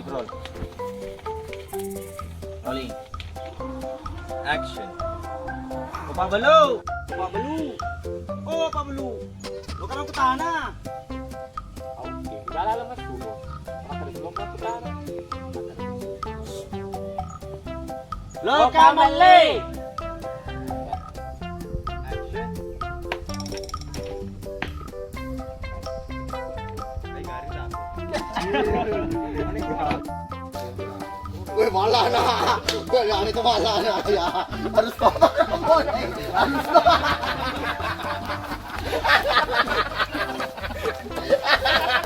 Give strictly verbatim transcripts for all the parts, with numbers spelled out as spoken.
Roll. Rolling. Action. Oh, Pak Belu. Oh, Pak Belu. Oh, Pak Belu. Lo kan aku tanah. Oke, udah lah, lemes dulu. Orang tadi belum aku tanah. Lo kamali. Weh, malah, nah. Weh, ya, itu malah, nah, ya. Harus kompak, harus kompak.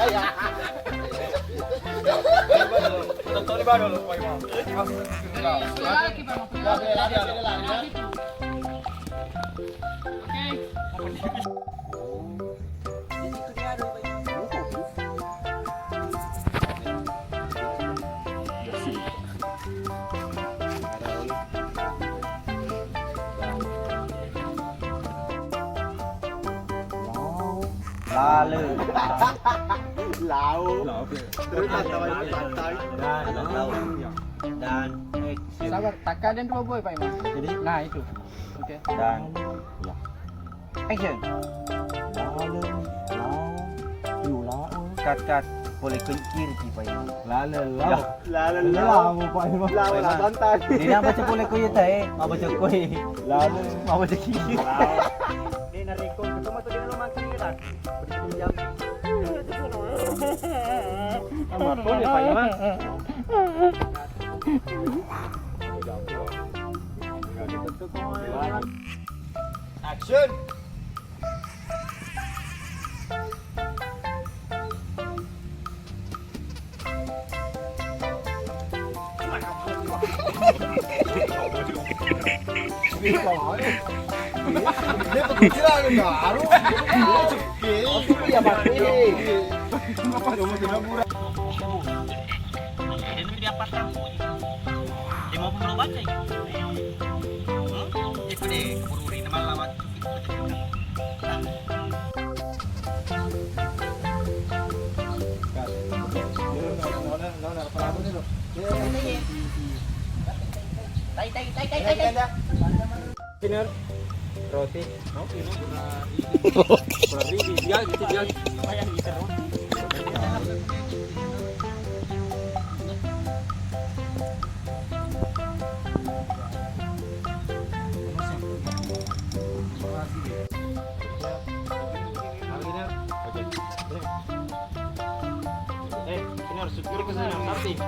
Ya. Tonton di bawah dulu, Pak Imam. Lale. Lau. Terus santai, santai. Dan, dan, eh, sabar, takka dan dua boy, Pak Imam. Jadi? Nah, itu. Oke. Dan, ya. Action. Lale, lau, lau. Cut, cut. Pole kiri, Pak Imam. Lale, lau. Ya. Lale, lau. Lale, lau, Pak Imam. Lau, lau, santai. Ini apa cek pole kiri, teh? Apa cek kue? Lale. Apa cek kiri? Lau. Ini narekko ketemu tuh dia lo makan dia lagi. Berarti jam. Sama pole, Pak Imam. Action. Ini diapakan? Dia mau pembawa baca ya? Hmm? Itu deh, keburu ini malah lewat. Tai, tai, tai, tai, tai, tai. Bener. Roti. Roti. Kurang tinggi. Dia, dia, dia. Eh, ini harus syukur ke sana. Samping.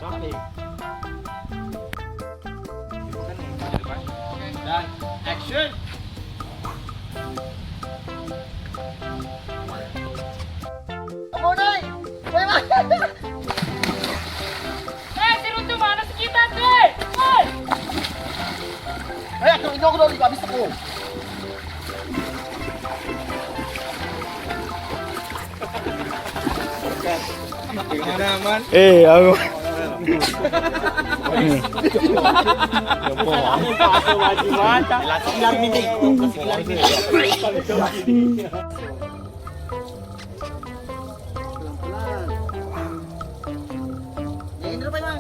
Samping. Dan action. Kamu, Doi. Bye, bye. Eh, si Runtu mana sih kita, Doi? Woi. Eh, aku ini aku udah habis aku. Eh, aku. Pelan-pelan.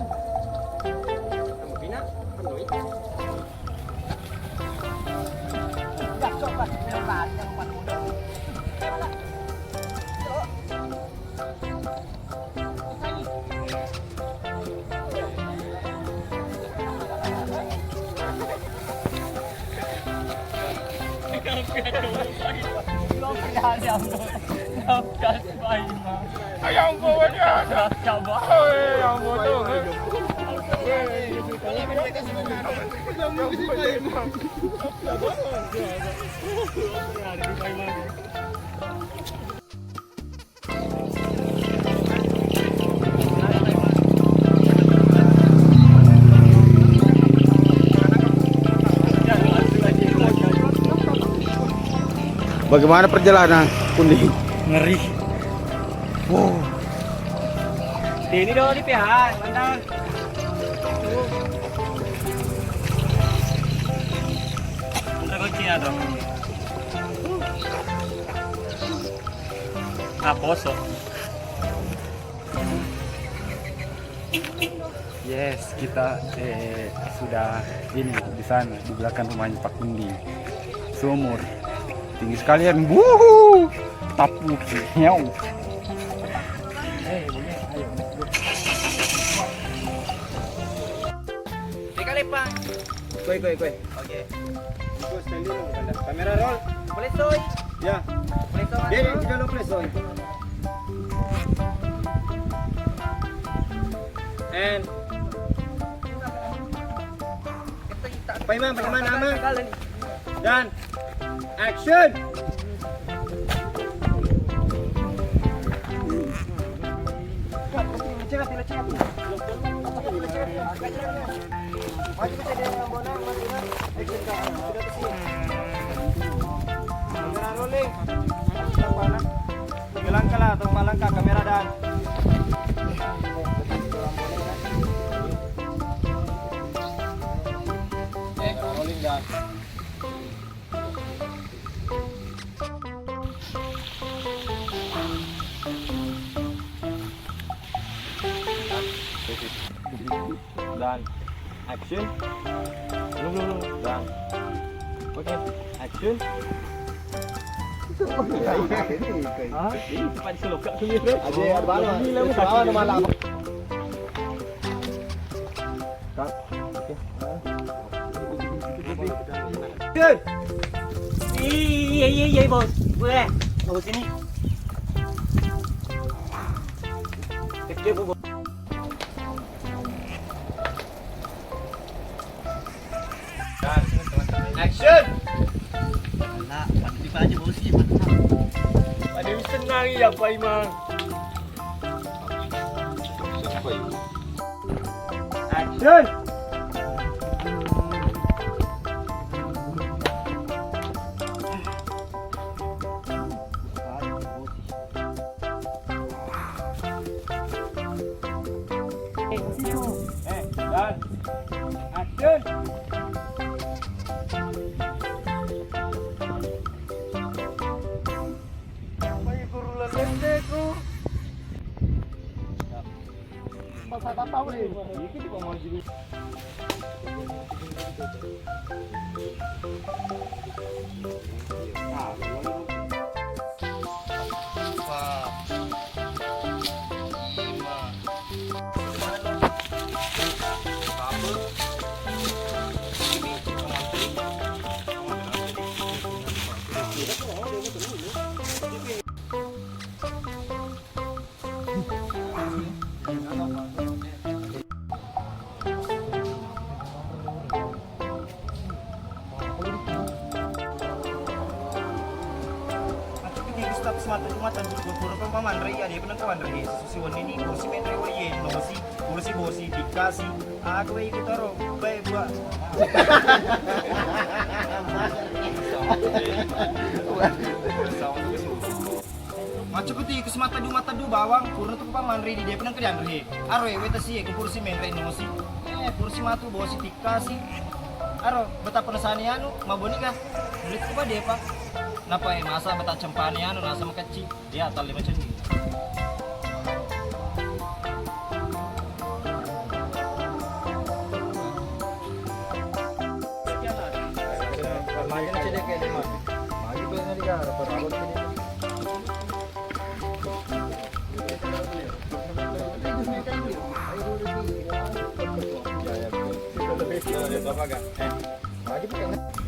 Jangan lupa, Bang. Bagaimana perjalanan, Kundi? Ngeri. Wow. Ini dong, di P H, mana? Kunci ya, dong. Ah, poso. Yes, kita eh, sudah ini di sana, di belakang rumahnya Pak Kundi. Sumur tinggi sekalian. Wuhu! Tapu. Nyau. Koi, koi, koi. Oke. Kamera roll. Boleh, Soy? Ya. Boleh, Soy? Dia, dia, dia, boleh, Soy. And Pak Imam, Pak Imam, aman. Dan action. Kamera rolling. Tiga langkah lah, atau empat langkah kamera dan. Eh, rolling dan. Dan action. Belum, belum, belum. Dan oke, action. Hah? Ini cepat diselokap dulu, Bro. Aja ya, baru. Gila, gila, malam. Cut. Oke. Iya, iya, iya, bos. Gue, bos ini. Kecil, bos. Action. Lah, pasti aja, bos, iya, mantap. Ada senang ya, Pak Imang. Action. Eh, dan action. Apa ya, guru lelete ku? Masa tak tahu nih. Semata cuma tadi guru pamanre ya, dia pernah kawan re. Susi wani ni kursi main rewa ye, nosi kursi bosi dikasi. Aku ikut taro, baik gua. Macam peti ke semata dua mata dua bawang, kurang tu pamanre di dia pernah ke dianre. Aro ewe tasi e, kursi main re nosi. Eh, kursi matu bosi dikasi. Aro, betapa nasani anu, maboni kah? Duit ku pada, Pak. Napa e masa beta cempane anu nasa makecci. Iya, tali macam ni. Maju cedek ke lima. Maju ke sana tiga, berapa cedek? Ya, ya, betul. Ya, ya, berapa, Kak? Eh, maju, Kak.